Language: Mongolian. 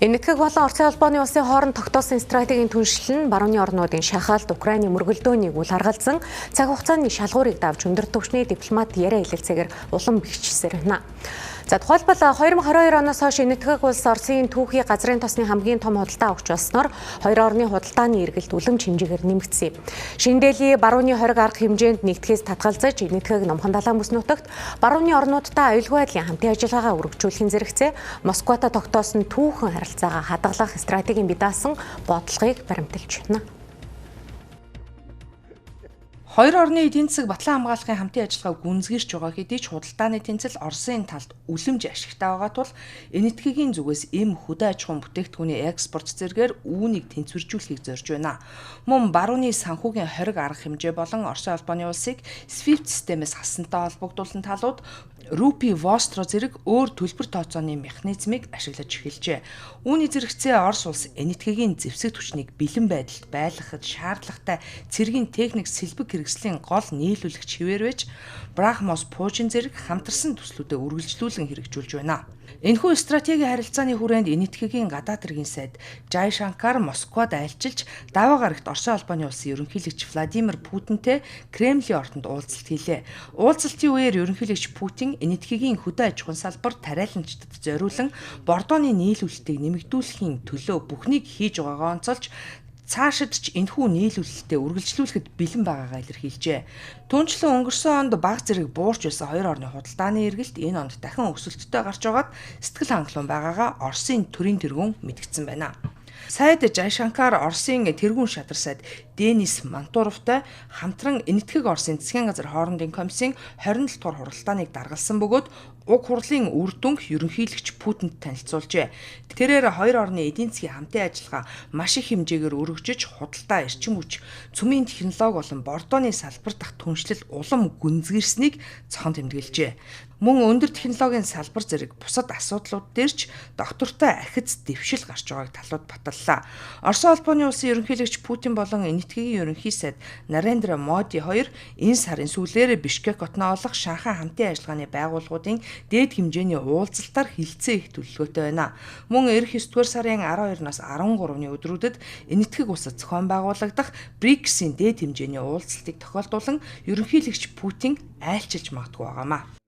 Энэтхэг болон Оросын холбооны улсын хооронд тогтоосон стратегийн түншлэл нь барууны орнуудын шахалт Украины мөргөлдөөнийг үл харгалзан цаг хугацааны шалгуурыг давж өндөр түвшний дипломат яриа хэлэлцээгээр улам бэхжсээр байна. За тухайлбал 2022 оноос хойш Энэтхэг улс Оросын түүхий газрын тосны хамгийн том худалдаа авагч болсноор хоёр орны худалдааны эргэлт үлэмж хэмжээгээр нэмэгдсэн юм. Шинэ Дэлхий барууны хориг арга хэмжээнд нэгтгэхээс татгалзаж Энэтхэг Номхон далайн бүс нутагт барууны орнуудтай аюулгүй байдлын хамтын ажиллагаагаа өргөжүүлэхийн зэрэгцээ Москватай тогтоосон түүхэн харилцаагаа хадгалах стратегийн бий даасан бодлогыг баримталж байна. Хоёр орны эдийн засаг батлан хамгаалахын хамтын ажиллагаа гүнзгийрч байгаа хэдий ч худалдааны тэнцэл Оросын талд үлэмж ашигтай байгаа тул Энэтхэгийн зүгээс эм хөдөө аж ахуйн бүтээгдэхүүний экспорт зэргээр үүнийг тэнцвэржүүлэхийг зорж байна. Мөн барууны санхүүгийн хориг арга хэмжээ болон Оросын холбооны улсыг SWIFT системээс хасантай холбогдуулсан талууд Рупи Востро зэрэг өөр төлбөр тооцооны механизмыг ашиглаж эхэлжээ. Үүний зэрэгцээ Орос улс Энэтхэгийн зэвсэг түвшнийг бэлэн байдалд байлгахад шаардлагатай цэргийн техник сэлбэг хэрэгслийн гол нийлүүлэгч хэвээр байж Брахмос Пуужин зэрэг хамтарсан төслүүдэд үргэлжлүүлэн хэрэгжүүлж байна. Энэхүү стратегийн харилцааны хүрээнд Энэтхэгийн гадаад хэргийн сайд Жайшанкар Москвад айлчилж даваа гарагт Оросын холбооны улсын ерөнхийлөгч Владимир Путинтэй Кремлийн ордонд уулзалт хийлээ. Уулзалтын үеэр ерөнхийлөгч Путин Энэтхэгийн хөдөө аж ахуйн салбар тариаланчдад зориулан бордооны нийлүүлэлтийг нэмэгдүүлэхийн төлөө бүхнийг хийж байгаагаа онцолж цаашид ч энэхүү нийлүүлэлтээ үргэлжлүүлэхэд бэлэн байгаагаа илэрхийлжээ. Түүнчлэн өнгөрсөн онд баг зэрэг буурч байсан хоёр орны худалдааны эргэлт энэ онд дахин өсөлттэй гарч байгаад сэтгэл хангалуун байгаагаа Оросын төрийн тэргүүн мэдгдсэн байна. Сайд Жайшанкар Оросын тэргүүн шадар сайд Денис Мантуровтай хамтран Энэтхэг Оросын засгийн газар хоорондын комиссийн 27 дугаар хуралдааныг даргалсан бөгөөд уг хурлын үр дүнг ерөнхийлөгч Путинд танилцуулжээ. Тэрээр хоёр орны эдийн засгийн хамтын ажиллагаа маш их хэмжээгээр өргөжиж худалдаа эрчим хүч, цөмийн технологи болон бордооны салбар дахь түншлэл улам гүнзгийрснийг цохон тэмдэглэжээ. Мөн өндөр технологийн салбар зэрэг бусад асуудлууд дээр ч доктортой ахиц дэвшил гарч байгааг талууд баталлаа. Оросын холбооны улсын ерөнхийлөгч Путин болон Энэтхэгийн ерөнхий сайд Нарендра Моди хоёр энэ сарын сүүлээр Бишкек хотноо олох Шанхай хамтын ажиллагааны байгууллагуудын дээд хэмжээний уулзалтаар хилцээ их төлөвлөгөөтэй байна. Мөн ирэх 9 дугаар сарын 12-наас 13-ны өдрүүдэд Энэтхэг улсад зохион байгуулагдах БРИКС-ийн дээд хэмжээний уулзалтыг тохиолдуулан ерөнхийлөгч Путин айлчилж магадгүй байгаамаа.